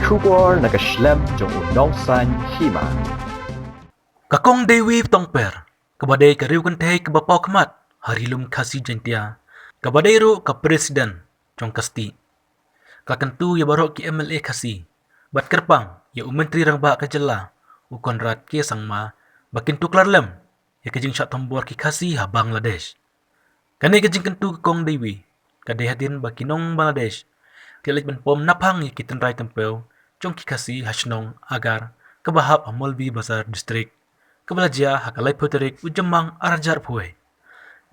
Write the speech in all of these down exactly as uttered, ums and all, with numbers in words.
Khubor na ka shlem jong u Nongsaiñ Hima. Ka Kong Dewi Tongper, kaba dei ka riewkynthei kaba paw khmat ha ri lum Khasi Jaiñtia, kaba dei ruh ka president jong ka stieh, ka la kyntu ïa baroh ki M L A Khasi bad kyrpang ïa u Myntri Rangbah ka jylla, u Conrad K Sangma, ba kin tuklar lem ïa ka jingshah thombor ki Khasi ha Bangladesh. Kane ka jingkyntu ka Kong Dewi ka dei hadien ba ki nong Bangladesh ki la leit ban pom naphang ïa ki tynrai tympiew jong ki Khasi ha shnong Agar, kaba hap ha Molvi Bazar District, kaba la jia ha ka laiphew tarik u Jymmang arhajar arphew wei.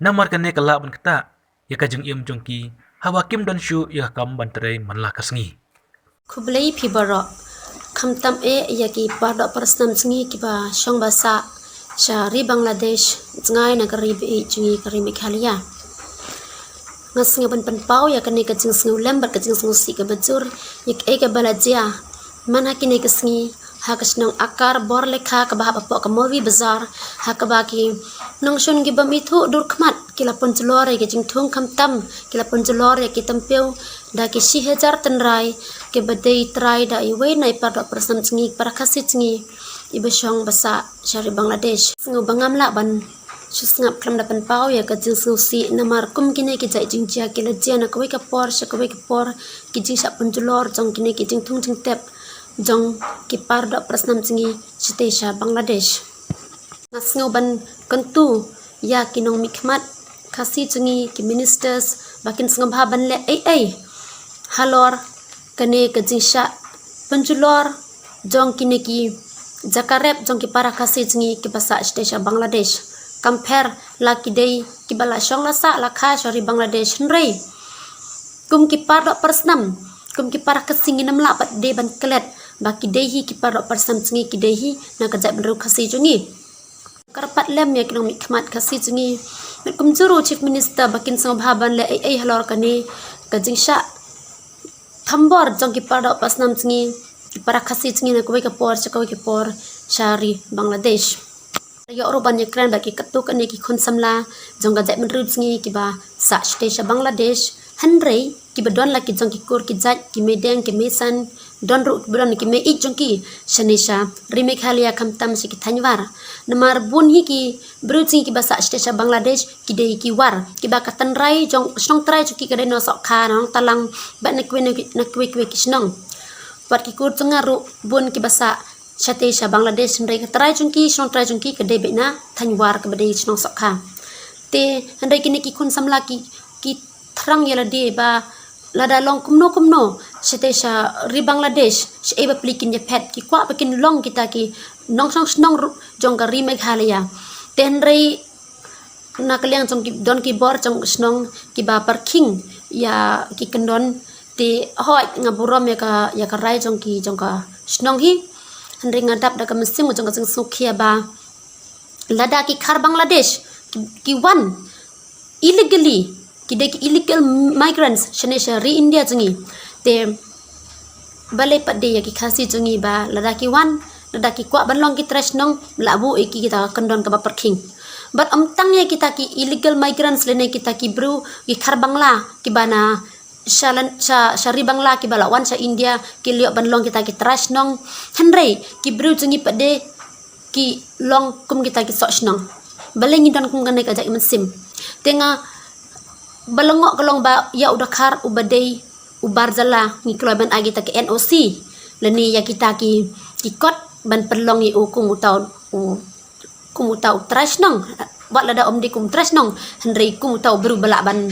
Namar kane ka lah ban ktah ïa ka jingim jong ki haba kim don shuh ïa ka kam ban trei man la ka sngi. Khublei phi baroh, khamtam eh ïa ki pardoh parsnam jong ngi kiba shong ba sah sha ri Bangladesh, jngai na ka ri ba ïeit jong ngi ka ri Meghalaya. Nga sngew ban pynpaw ïa kane ka jingsngewlem bad ka jingsngewsih kaba jur ïa kaei kaba la jia man ha kine ki sngi ha ka shnong Agar Borlekha kaba hap hapoh ka Molvi Bazar, ha kaba ki nongshun ki bym ithuh dur khmat ki la pynjulor ïa ki jingthung khamtam, ki la pynjulor ïa ki tympiew da ki shi hajar tynrai, kiba dei trai da iwei na i pardoh parsnam jong ngi, para Khasi jong ngi, iba shong ba sah sha ri Bangladesh. Sngew ba ngam lah ban shu sngap khlem da pynpaw ïa ka jingsngewsih, namar kum kine ki jait jingjia ki la jia na kawei ka por sha kawei ka por, ki jingshah pynjulor jong kine ki jingthung jingtep jong ki pardoh parsnam jong ngi shatei sha Bangladesh. Nga sngew ban kyntu ïa ki nongmihkhmat Khasi jong ngi, ki ministers, ba kin sngewbha ban leh ei ei halor kane ka jingshah pynjulor jong kine ki jaka rep jong ki para Khasi jong ngi kiba sah shatei sha Bangladesh. Kam pher la ki dei kiba la shong la sah la kha sha ri Bangladesh, hynrei kum ki pardoh parsnam, kum ki para Khasi ngin ym lah pat dei ban klet ba ki dei hi ki pardoh parsnam jong ngi, ki dei hi na ka jaitbynriew Khasi jong ngi. Kyrpad lem ïa ki nongmihkhmat Khasi jong ngi, bad kumjuh ruh Chief Minister, ba kin sngewbha ban leh ei ei halor kane ka jingshah thombor jong ki pardoh parsnam jong ngi, ki para Khasi jong ngi na kawei ka por sha kawei ka por sha ri Bangladesh. Ïoh ruh ban ïakren bad ki katto katne ki khun samla jong ka jaitbynriew jong ngi kiba sah shatei sha Bangladesh, hynrei kiba don la ki jong ki kur ki jait, ki meideng ki meisan, don ruh kiba don ki mei-ïeit jong ki shane sha ri Meghalaya, khamtam sha ki thaiñ War. Namar bun hi ki briew jong ngi kiba sah shatei sha Bangladesh ki dei ki War, kiba ka tynrai jong, shnong trai jong ki ka dei Nongsohkha, Nongtalang, bad na kiwei na kiwei kiwei ki shnong. Bad ki kur jong nga ruh bun kiba sah shatei sha Bangladesh, hynrei ka trai jong ki, shnong trai jong ki ka dei beit na thaiñ War kaba dei shnong Sohkha. Te hynrei kine ki khun samla ki, ki thrang ïa lade ba lada long kumno kumno shatei sha ri Bangladesh, shaei ba plie kin ïaphet, ki kwah ba kin long kita ki nongshong shnong ruh jong ka ri Meghalaya. Te hynrei na ka liang jong ki, don ki bor jong shnong kiba pyrkhing ïa ki kyndon. Te hooid, nga burom ïa ka, ïa ka rai jong ki, jong ka shnong hi. Hynrei nga dap da ka mynsiem jong ka jingsngewkhia ba lada ki Khar Bangladesh ki, ki wan illegally, ki dei ki illegal migrants shane sha ri India jong ngi. Te balei pat dei ïa ki Khasi jong ngi ba lada ki wan, lada ki kwah ban long ki trai shnong, la buh ïa ki kita kyndon kaba pyrkhing. Bad ym tang ïa kita ki illegal migrants lane kita ki briew ki Khar Bangla kiba na sha lan, sha, sha ri Bangla kiba la wan sha India ki la ïoh ban long kita ki trai shnong. Hynrei ki briew jong ngi pat de ki long kum kita ki soh shnong. Balei ngi don kum kane ka jait mynsiem? Te nga, ba lyngngoh ka long ba ïa u dkhar uba dei u bar jylla ngi kloi ban ai kita ki N O C lane ïa kita ki, ki kot ban pynlong ïa u kum uta u, kum uta u trai shnong. Wat lada ym dei kum trai shnong, hynrei kum uta u briew ba lah ban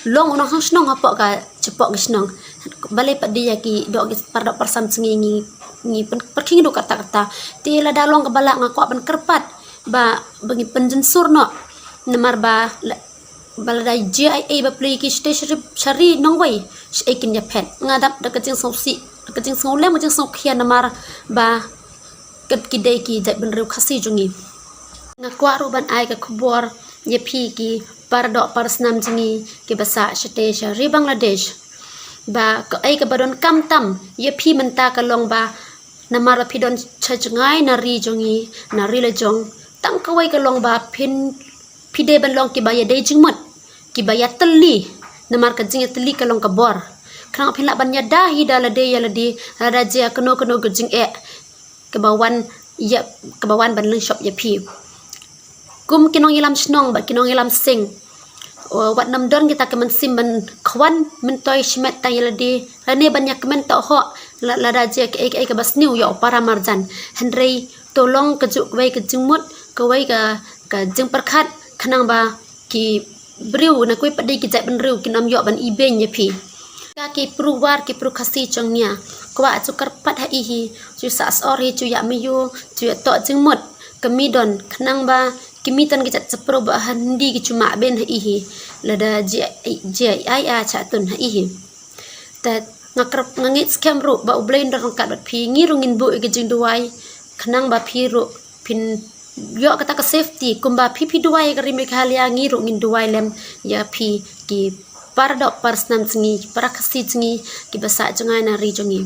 long u nongshong shnong hapoh ka, shapoh ka shnong. Balei pat dei ïa ki doh ki pardoh parsnam jong ngi, ngi, ngi pyn-, pyrkhing duh katta katta. Te lada long kaba lah, nga kwah ban kyrpad ba, ba ngi pynjynsur noh. Namar ba la, ba lada jia ei ei ba plie ki shatei sha ri, sha ri nongwei, shaei kin ïaphet. Nga dap da ka jingsngewsih, da ka jingsngewlem, ka jingsngewkhia namar ba kat ki dei ki jaitbynriew Khasi jong ngi. Nga kwah ruh ban ai ka khubor ïa phi ki pardoh parsnam jong ngi kiba sah shatei sha ri Bangladesh, ba kaei kaba donkam tam ïa phi mynta ka long ba namar ba phi don sha jngai na ri jong ngi, na ri la jong, tang kawei ka long ba phin, phi dei ban long kiba ïadei jingmut, kiba ïatylli, namar ka jingïatylli ka long ka bor. Khnang phin lah ban ïada hi da lade ïa lade, lada jia kano kano ka jingeh kaba wan ïa, kaba wan ban lyngshop ïa phi. Kum ki nongïalam shnong bad ki nongïalam seng, wat nym don kita ki mynsiem ban khwan myntoi shimet tang ïa lade, lane ban ïa kmen tohok lada jia kaei kaei kaba sniew ïa u para marjan. Hynrei to long kajuh kawei ka jingmut, kawei ka, ka jingpyrkhat, khnang ba ki briew na kiwei pat de ki jaitbynriew kin ym ïoh ban ibeiñ ïa phi. Ka ki pruwar ki pru Khasi jong nia, kwah ju kyrpad ha i hi, ju sah sor hi, ju ïa mih ïa, ju ïa toh jingmut. Kmie don, khnang ba kmie tang ki jait sahpro ba ha Hindi ki ju mah bein ha i hi. Lada jia, jia ai a cha tun ha i hi. Te nga kyrp, nga ngeit skhem ruh ba U Blei un don ryngkat bad phi, ngi ruh ngin buh ïa ka jingduwai, khnang ba phi ruh phin ïoh kata ka safety, kumba phi phi duwai ïa ka ri Meghalaya, ngi ruh ngin duwai lem ïa phi ki para doh para snam jong ngi, para Khasi jong ngi, kiba sah jngai na ri jong ngi.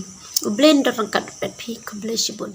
U Blei un don ryngkat bad phi, khublei shibun.